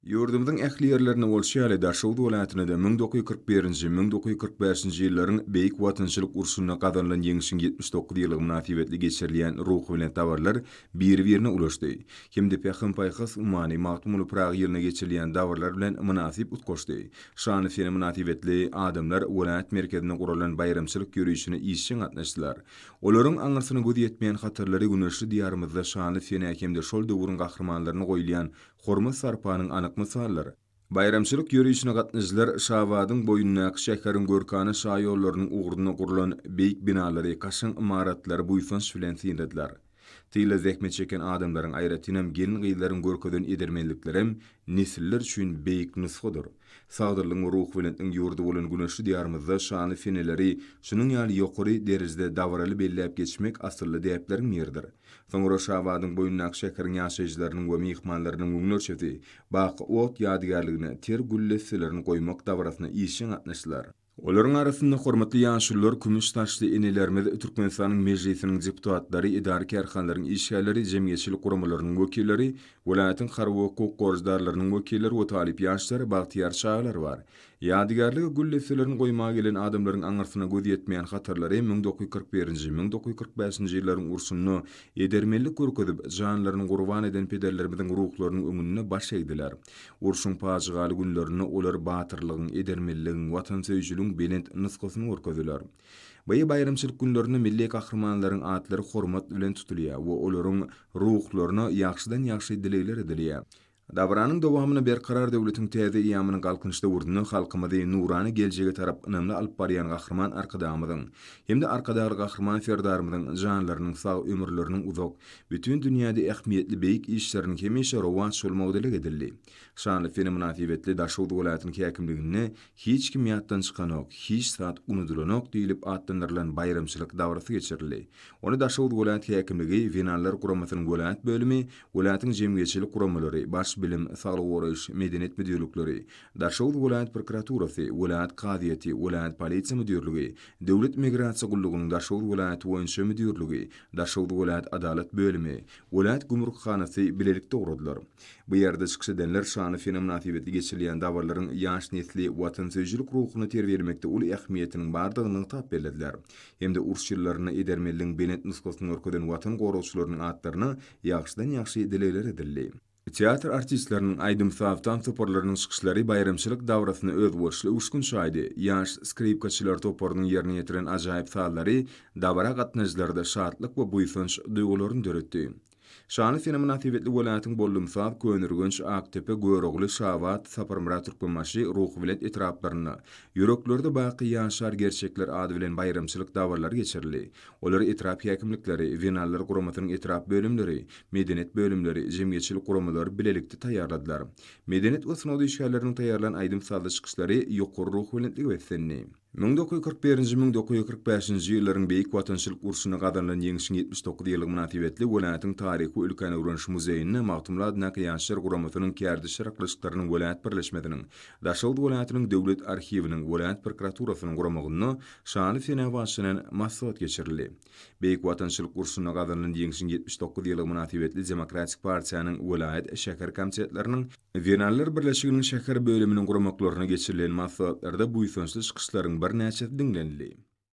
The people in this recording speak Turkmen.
Ýurdumyzyň ähli ýerlerinde bolşy ýaly, Daşoguz welaýatynda-da 1941-nji, 1945-nji ýyllaryň Beýik Watançylyk urşunda gazanylan Ýeňşiň 79 ýyllygy mynasybetli geçirilýän ruhubelent dabaralar biri-birine ulaşdy hem-de Pähim-paýhas ummany Magtymguly Pyragy ýylynda geçirilýän dabaralar bilen mynasyp utgaşdy. Şanly sene mynasybetli adamlar welaýat merkezinde guralan baýramçylyk ýörişine işjeň gatnaşdylar. Olaryň aňyrsyna göz ýetmeýän hatarlary güneşli Diýarymyzda şanly senä hem-de şol döwrüň gahrymanlaryna goýulýan Hormat-sarpanyň anyk mysaldyr. Baýramçylyk ýörişine gatnaşyjylar Şabadyň boýundaky şäheriň görkana şaýollarynyň ugrunda gurlan beýik binalary, kaşaň ymaratlary buýsanç bilen synladylar. Tylda zähmet çeken adamlaryň, aýratynam gelin-gyzlaryň görkezen edermenliklerem nesiller üçin beýik nusgadyr. Sagdynlygyň we ruhubelentligiň ýurdy bolan güneşli Diýarymyzda şanly seneleri şunuň ýaly ýokary derejede dabaraly belläp geçmek asylly däpleriň biridir. Soňra Şabadyň boýundaky şäheriň ýaşaýjylarynyň we myhmanlarynyň müňlerçesi Baky ot ýadygärligine ter gül desselerini goýmak dabarasyna işjeň gatnaşdylar. Olaryň arasynda hormatly ýaşulular, kümüş saçly enelerimiz, Türkmenistanyň Mejlisiniň deputatlary, edara-kärhanalaryň işgärleri, jemgyýetçilik guramalarynyň wekilleri, welaýatyň harby we hukuk goraýjydarlarynyň wekilleri we talyp ýaşlar, bagtyýar çagalar bar. Ýadygärlige gül desselerini goýmaga gelen adamlaryň aňyrsyna göz ýetmeýän hatarlary 1941-nji, 1945-nji ýyllaryň urşunda edermenlik görkezip, janlaryny gurban eden pederlerimiziň ruhlarynyň öňünde baş egdiler. Urşuň pajygaly günlerinde olar batyrlygyň, edermenligiň, watansöýüjiligiň belent nusgasyny görkezdiler. Bu baýramçylyk günlerinde milli gahrymanlaryň atlary hormat bilen tutulýar we olaryň ruhlaryna ýagşydan-ýagşy dilegler edilýär. Dabaranyň dowamynda Berkarar döwletiň täze eýýamynyň Galkynyş döwründe halkymyzy nurana geljege tarap ynamly alyp barýan Gahryman Arkadagymyzyň hem-de Arkadagly Gahryman Serdarymyzyň janlarynyň sag, ömürleriniň uzak, bütin dünýäde ähmiýetli beýik işleriniň hemişe rowaç bolmagy dileg edildi. Şanly sene mynasybetli Daşoguz welaýatynyň häkimliginde Hiç kim ýatdan çykanok, hiç zat unudylanok diýlip atlandyrylan baýramçylyk dabarasy geçirildi. Ony Daşoguz welaýat häkimligi, Zenanlar guramasynyň welaýat bölümi, welaýatyň jemgyýetçilik guramalary, Baş bilim, saglygy goraýyş, medeniýet müdirlikleri, Daşoguz welaýat prokuraturasy, welaýat kazyýeti, welaýat polisiýa müdirligi, Döwlet migrasiýa gullugynyň Daşoguz welaýaty boýunça müdirligi, Daşoguz welaýat adalat bölümi, welaýat gümrükhanasy bilelikde guradylar. Bu ýerde çykyş edenler şanly sene mynasybetli geçirilýän dabaralaryň ýaş nesli watansöýüjilik ruhunda terbiýelemekde uly ähmiýetiniň bardygyny nygtap bellediler hem-de uruş ýyllarynda edermenligiň belent nusgasyny görkezen Watan goragçylarynyň atlaryna ýagşydan-ýagşy dilegler edildi. Teatr artistleriniň, aýdym-saz, tans toparlarynyň çykyşlary baýramçylyk dabarasyna özboluşly öwüşgin çaýdy. Ýaş skripkaçylar toparynyň ýerine ýetiren ajaýyp sazlary dabara gatnaşyjylarda şatlyk we buýsanç duýgularyny döretdi. Şanly sene mynasybetli welaýatyň Bollumsaz, Köneürgenç, Akdepe, Görogly, Şabat, Saparmyrat Türkmenbaşy, Ruhubelent etraplarynda Ýüreklerde baky ýaşar gerçekler ady bilen baýramçylyk dabaralary geçirildi. Olary etrap häkimlikleri, Zenanlar guramasynyň etrap bölümleri, medeniýet bölümleri, jemgyýetçilik guramalary bilelikde taýýarladylar. Medeniýet we sungat işgärleriniň taýýarlan aýdym-sazly çykyşlary ýokary ruhubelentlige beslendi. 1941-nji, 1945-nji ýyllaryň Beýik Watançylyk urşunda gazanylan Ýeňşiň 79 ýyllygy mynasybetli welaýatyň Taryhy we ülkäni öwreniş muzeýinde Magtymguly adyndaky Ýaşlar guramasynyň kärdeşler arkalaşyklarynyň welaýat birleşmesiniň, Daşoguz welaýatynyň Döwlet arhiwiniň, welaýat prokuraturasynyň guramagynda şanly senä bagyşlanan maslahat geçirildi. Beýik Watançylyk urşunda gazanylan Ýeňşiň 79 ýyllygy mynasybetli Demokratik partiýanyň welaýat, şäher komitetleriniň, Zenanlar birleşiginiň şäher bölüminiň guramaklarynda geçirilen maslahatlarda buýsançly çykyşlaryň birnäçesi diňlenildi.